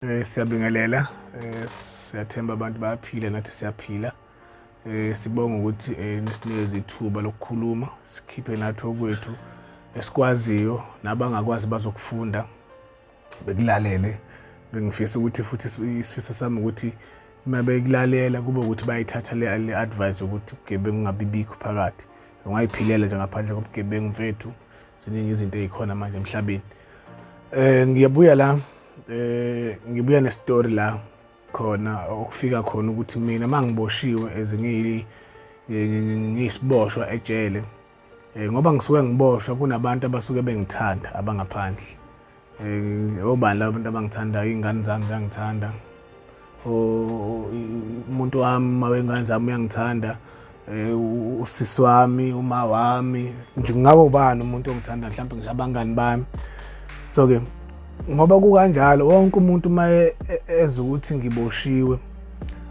Siyabingelela, siyathemba abantu bayaphila, nathi siyaphila. Sibonga ukuthi nisinikeze ithuba lokukhuluma, sikhiphe nathi okwethu esikwaziyo, nabangakwazi bazokufunda bekulalele. Bengifisa ukuthi futhi isifiso sami ukuthi uma bekulalela kube ukuthi bayithatha le advice ukuthi ubugebengu ungabibikho phakathi, ungayiphilela nje ngaphandle kobugebengu mfethu. Ziningi izinto ey'khona manje emhlabeni. Ngiyabuya la, ngibuya nestory la khona okufika khona ukuthi mina mangiboshiwe as ngiyisiboshwa ejele, ngoba ngisuke ngiboshwa kunabantu abasuke bengithanda abangaphandle. Obani laba bantu abangithandayo? Iy'ngane zami ziyangithanda, umuntu wami, uma wey'ngane zami uyangithanda, usisi wami, uma wami nje, kungaba ubani umuntu ongithanda, mhlawumbe ngisho abangani bami. So-ke ngoba kukanjalo, wonke umuntu uma ezwa ukuthi ngiboshiwe,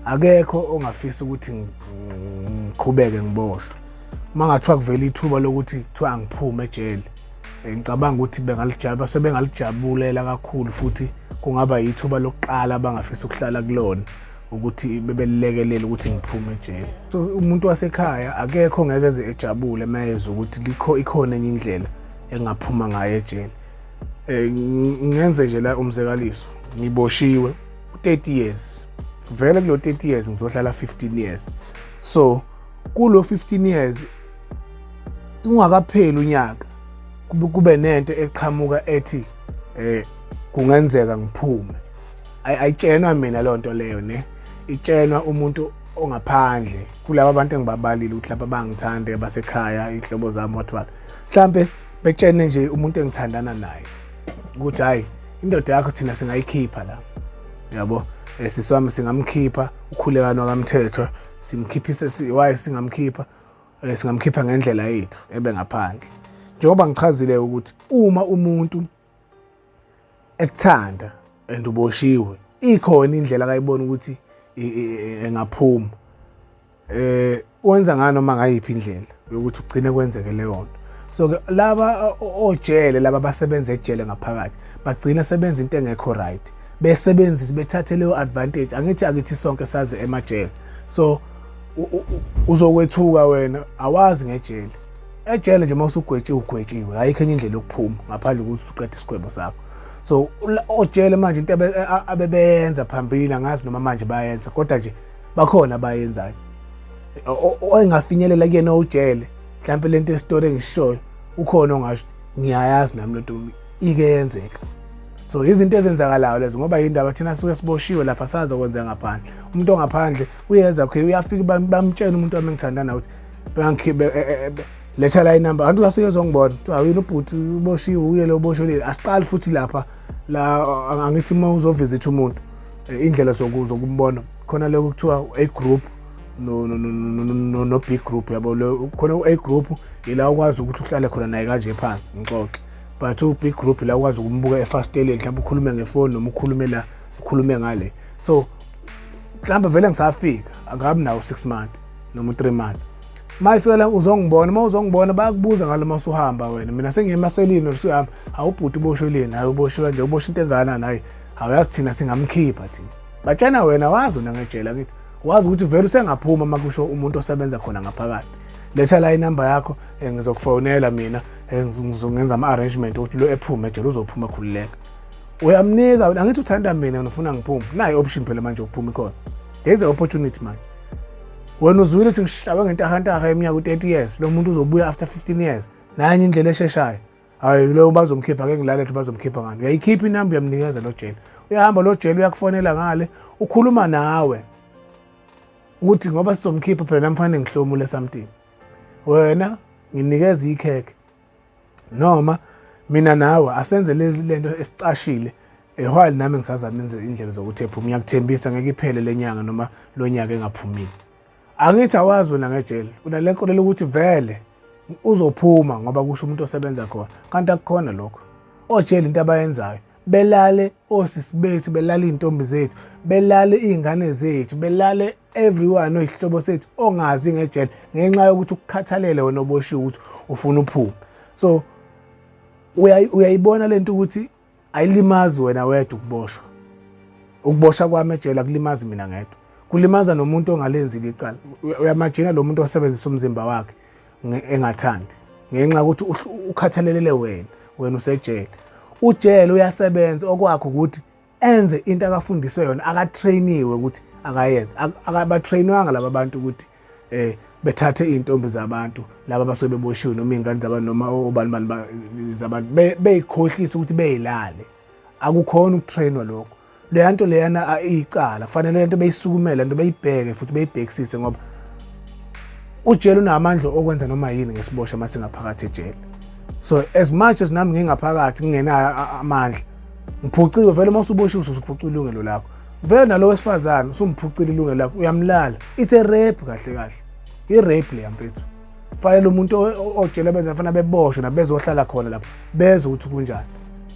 akekho ongafisa ukuthi ngiqhubeke ngiboshwe. Uma ngathiwa kuvela ithuba lokuthi kuthiwa angiphume ejele, ngicabanga ukuthi bengalijabula, sebengalijabulela kakhulu, futhi kungaba yithuba lokuqala abangafisa ukuhlala kulona ukuthi bebelekelela ukuthi ngiphume ejele. So umuntu wasekhaya akekho ngeke eze ejabule uma ezwa ukuthi likho ikhona enye indlela engaphuma ngayo ejele. Ngenze nje la umzekaliso, ngiboshiwe u-30 years, vele kulo 30 years ngizohlala 15 years. So kulo 15 years, ungakapheli unyaka, kube nento eqhamuka ethi kungenzeka ngiphume. Ayitshenwa mina leyo nto leyo, ne itshenwa umuntu ongaphandle kulaba abantu engibabalile ukuthi lapha bangithande basekhaya, iy'hlobo zami, what what. Mhlampe betshene nje umuntu engithandana naye ukuthi hayi, indoda yakho thina singayikhipha la, yabo, sisi wami singamkhipha ukhulekano kamthetho, simkhiphise. Why singamkhipha? Singamkhipha ngendlela yethu ebe ngaphandle. Njengoba ngichazile ukuthi uma umuntu ekuthanda and uboshiwe, ikhona indlela akayibona ukuthi engaphuma, wenza ngayo noma ngayiphi indlela yokuthi ugcine kwenzeke leyo nto. So ke laba ojele, laba abasebenza ejele ngaphakathi, bagcina sebenza into engekho right, besebenzise, bethathe leyo advantage. Angithi akithi sonke sazi emajele, so uzokwethuka wena awazi ngejele. Ejele nje uma usugwetshiwe, ugwetshiwe, ayikho enye indlela yokuphuma ngaphandle kokuthi uqede isigwebo sakho. So ojele manje into abebeyenza phambili, angazi noma manje bayenza, kodwa nje bakhona abayenzayo engafinyelela kuyena ojele. Mhlawumbe lento esitori engishoyo ukhona ongasho, ngiyayazi nami lento ike yenzeka. So izinto ezenzakalayo lezo, ngoba yindaba thina suke siboshiwe lapha, sazi okwenzeka ngaphandle. Umuntu ongaphandle uyeza, okay, uyafika, bamtshela umuntu wami engithanda nawe ukuthi bengikhiphe, letha la inamba, kanti uyafika ezongibona, kuthiwa yini, ubhuti uboshiwe, uye lo uboshiwe. Asiqali futhi lapha la, angithi uma uzovisit umuntu, indlela zokumbona khona lokho kuthiwa a group no big group, yabo. Lo khona u-A group ila ukwazi ukuthi uhlale khona naye kanje phansi ngixoxe, but u-big group la ukwazi ukumbuka efasiteleni, mhlawumbe ukhulume ngefoni noma ukhulume la, ukhulume ngale. So mhlawumbe vele ngisafika, angabi nawo 6 months noma u-3 months. Uma ifika la uzongibona, uma uzongibona bayakubuza ngalo uma usuhamba wena, mina sengiye emaselini, usuyahamba, awubhuti uboshwe leni? Hayi, uboshwe kanje, uboshwe into engakanani? Hayi, awuyazi, thina singamkhipha thina. Batshena wena, wazi wena ngejele, angithi wazi ukuthi vele usengaphuma uma kusho umuntu osebenza khona ngaphakathi. Letha la inamba yakho, ngizokufonela mina, ngizongenza ama-arrangement ukuthi lo ephume ejele, uzophuma, khululeka. Uyamnika, angithi uthanda mina, ngifuna ngiphume, nayi option phela manje ukuphuma ikhona, there is a opportunity manje. Wena uzwile ukuthi ngihlabe ngentahantaha eminyaka u-30 years, lo muntu uzobuya after 15 years, nanye indlela esheshayo. Hayi, lo bazomkhipha, ake ngilale ukuthi bazomkhipha ngani. Uyayikhipha inamba, uyamnikeza lo jele, uyahamba lo jele, uyakufonela ngale, ukhuluma nawe ukuthi ngoba sizomkhipha phela nami fanele ngihlomule something, wena nginikeza ikhekhe noma mina nawe asenze lezi lento esicashile ehwali, nami ngisazama enze indlela zokuthi ephume. Ngiyakuthembisa ngeke iphele lenyanga noma lo nyaka engaphumile. Angithi awazi wena ngejele, unale nkolelo ukuthi vele uzophuma ngoba kusho umuntu osebenza khona, kanti akukhona lokho. Ojele into abayenzayo, belale osisi bethu, belale iy'ntombi zethu, belale iy'ngane zethu, belale everyone oyihlobo sethu ongazi ngejele, ngenxa yokuthi ukukhathalele wena oboshiwe ukuthi ufuna uphume. So uyayibona lento ukuthi ayilimazi wena wedwa ukuboshwa. Ukubosha kwami ejele akulimazi mina ngedwa, kulimaza nomuntu ongalenzile icala. Uyamajina lo muntu osebenzisa umzimba wakhe engathandi ngenxa yokuthi ukhathalelele wena, wena usejele. Ujele uyasebenza, okwakho ukuthi enze into akafundiswe yona, akatrainiwe ukuthi akayenze. Akabatrainwanga laba bantu ukuthi bethathe izintombi zabantu laba basuke beboshiwe noma iy'ngane zabantu noma obani bani zabantu beyikhohlise ukuthi beyilale. Akukhona ukutrainwa lokho. Leya nto leyana iyicala, kufanele lento beyisukumele, lento beyibheke futhi beyibhekisise, ngoba ujele unamandla okwenza noma yini ngesiboshwa uma singaphakathi ejele. So as much as nami ngingaphakathi ngingenayo amandla, ngiphuciwe vele. Uma usuboshiwe usuphucile ilungelo lakho vele, nalo wesifazane usumphucile ilungelo lakho, uyamlala. It's a rape kahle kahle, i-rape leya mfethu. Kufanele umuntu ojele benza fanele beboshwe nabezohlala khona lapho bezwe ukuthi kunjani,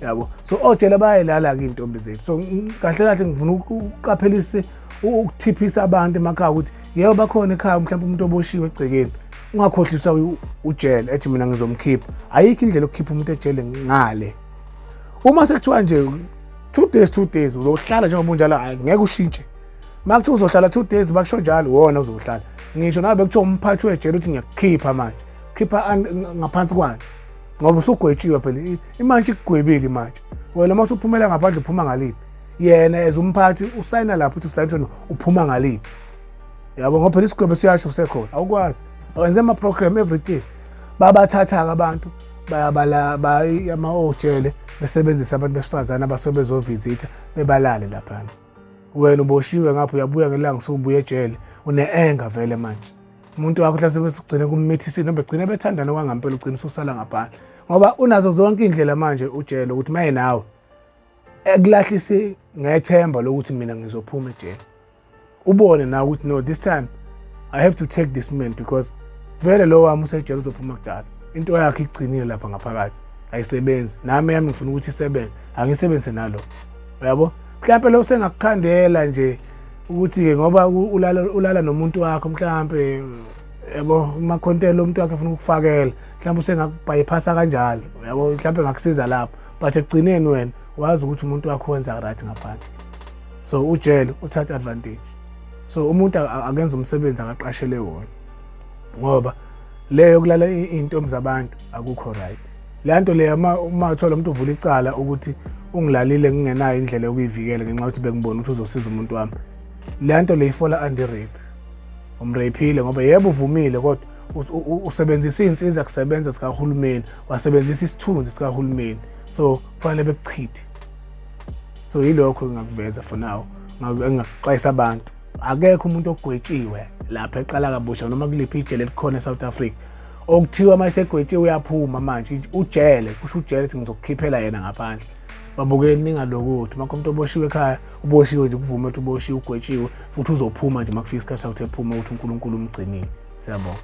yabo. So ojele bayayilala-ke iy'ntombi zethu. So kahle kahle ngifuna ukuqaphelisa, ukuthiphisa abantu emakhaya ukuthi yebo bakhona ekhaya mhlawumbe umuntu oboshiwe egcekeni, ungakhohliswa ujele ethi mina ngizomkhipha. Ayikho indlela yokukhipha umuntu ejele ngale. Uma sekuthiwa nje 2 days, 2 days uzohlala njengoba unjalo, ngeke ushintshe. Uma kuthiwa uzohlala 2 days, bakusho njalo, wona uzohlala. Ngisho nabe kuthiwa umphathi wejele uthi ngiyakukhipha manje, khipha ngaphansi kwani? Ngoba usugwetshiwe phela, imantshi ikugwebile manje. Wena uma usuphumela ngaphandle uphuma ngaliphi? Yena as umphathi usayina lapho uthi usayina uphuma ngaliphi, yabo? Ngoba phela isigwebo siyasho usekhona, awukwazi wenze ama-program everything. Babathatha-ke abantu, bayabala ama-ojele besebenzisa abantu besifazane abasuke bezovizitha, bebalale laphana. Wena uboshiwe ngapha, uyabuya ngelanga usubuya ejele une-anger vele manje. Umuntu wakho mhlawumbe sebesugcine kummithisile noma begcine bethandana kwangampela, ugcine ususala ngaphandle ngoba unazo zonke iy'ndlela manje ujele ukuthi maye nawe ekulahlise ngethemba lokuthi mina ngizophuma ejele. Ubone nawe ukuthi no, this time I have to take this man because vele lo wami usejele, uzophuma kudala, into yakhe igcinile lapha ngaphakathi ayisebenzi, nami yami ngifuna ukuthi isebenze, angisebenzise nalo, uyabo. Mhlawumbe lo usengakukhandela nje ukuthi-ke ngoba ulala nomuntu wakho mhlawumbe, yabo, umakhontela umuntu wakhe ufuna ukufakela, mhlawumbe usengakubhayiphasa kanjalo, yabo, mhlawumbe ngakusiza lapho. But ekugcineni wena wazi ukuthi umuntu wakho wenza right ngaphandle. So ujele uthatha advantage. So umuntu akenza umsebenzi akaqashele wona, ngoba leyo yokulala iy'ntombi zabantu akukho right. Leya nto leya, uma uthola umuntu uvula icala ukuthi ungilalile ngingenayo indlela yokuyivikela ngenxa yokuthi bengibona ukuthi uzosiza umuntu wami, leya nto le ifola under rape. Umraphile ngoba yebo uvumile, kodwa usebenzisa iy'nsiza kusebenza zikahulumeni, wasebenzisa isithunzi sikahulumeni, so kufanele bekuchithe. So yilokho engingakuveza for now, engingakuxwayisa abantu. Akekho umuntu ogwetshiwe lapha eqala kabusha noma kuliphi ijele elikhona e-South Africa okuthiwa uma esegwetshiwe uyaphuma manje ujele, kusho ujele ukuthi ngizokukhiphela yena ngaphandle. Babukeli, ningalokuthi uma umuntu oboshiwe ekhaya uboshiwe nje, kuvume ukuthi uboshiwe, ugwetshiwe futhi uzophuma nje uma kufika isikhathi sakuthi ephuma, ukuthi uNkulunkulu umgcinile. Siyabonga.